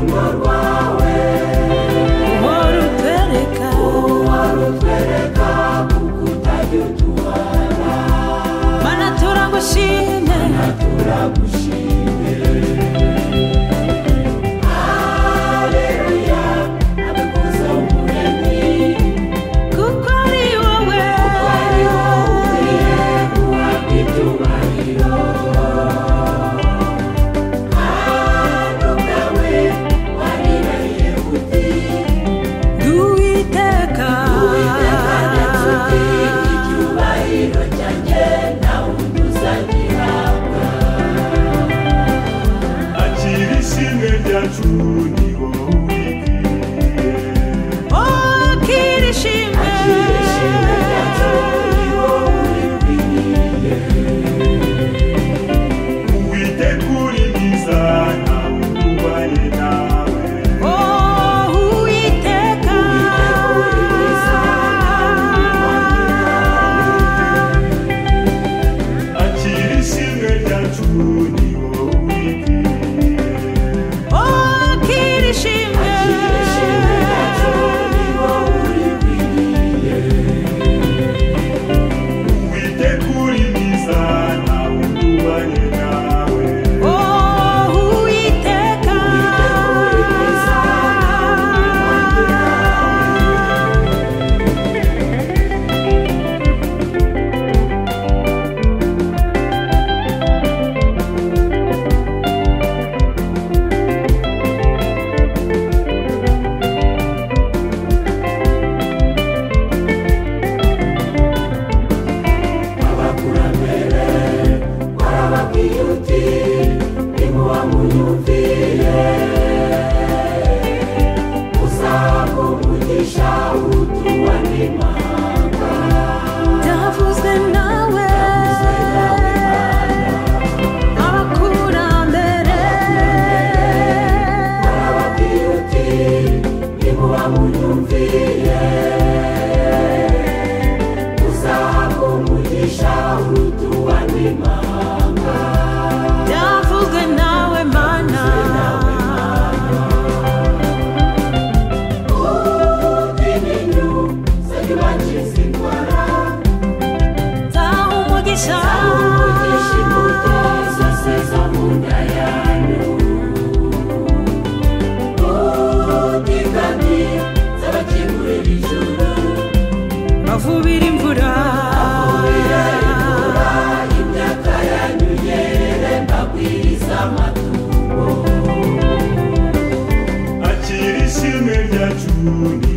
Urukundo rwawe uhora utwereka, uhora utwereka kuko utajya uduhana. Mana turagushimye, Mana turagushimye. Haleluya, abikuza Umuremyi, kuko ari wowe, kuko ari wowe ukwiye guhabwa icyubahiro. Kandi ubwawe warirahiye uti, ndi Uwiteka, Uwiteka ndetse uti, icyubahiro cyanjye nta wundi uzagihabwa. Akira ishimwe ryacu, ni wowe urikwiye. Akira ishimwe, Akira ishimwe ryacu, ni wowe urikwiriye. Uwiteka uri mwiza, nta wundi uhwanye nawe. Oh, Uwiteka, Uwiteka uri mwiza, nta wundi uhwanye nawe. Akira ishimwe ryacu, ni wowe urikwiye. Akira ishimwe, Akira ishimwe ryacu, ni wowe urikwiriye. Uwiteka uri mwiza, nta wundi uhwanye nawe. Oh, Uwiteka, Uwiteka uri mwiza, nta wundi uhwanye nawe. Abakurambere warababwiye uti, nimuba munyumviye, muzahabwa umugisha utuwa n'imahanga. Byavuzwe nawe, Byavuzwe nawe Mana. Abakurambere warababwiye uti, nimuba munyumviye, muzahabwa umugisha utuwa n'imahanga. Byavuzwe nawe Mana, Uti zajya ubakiza indwara, nzaha umugisha, umugisha imbuto zose zo mu nda yanyu. Uti kandi nzabakingurira ijuru, bavubira imvura, avubira imvura, imyaka yanyu yere, mbagwiriza amatungo. Akira ishimwe ryacu, ni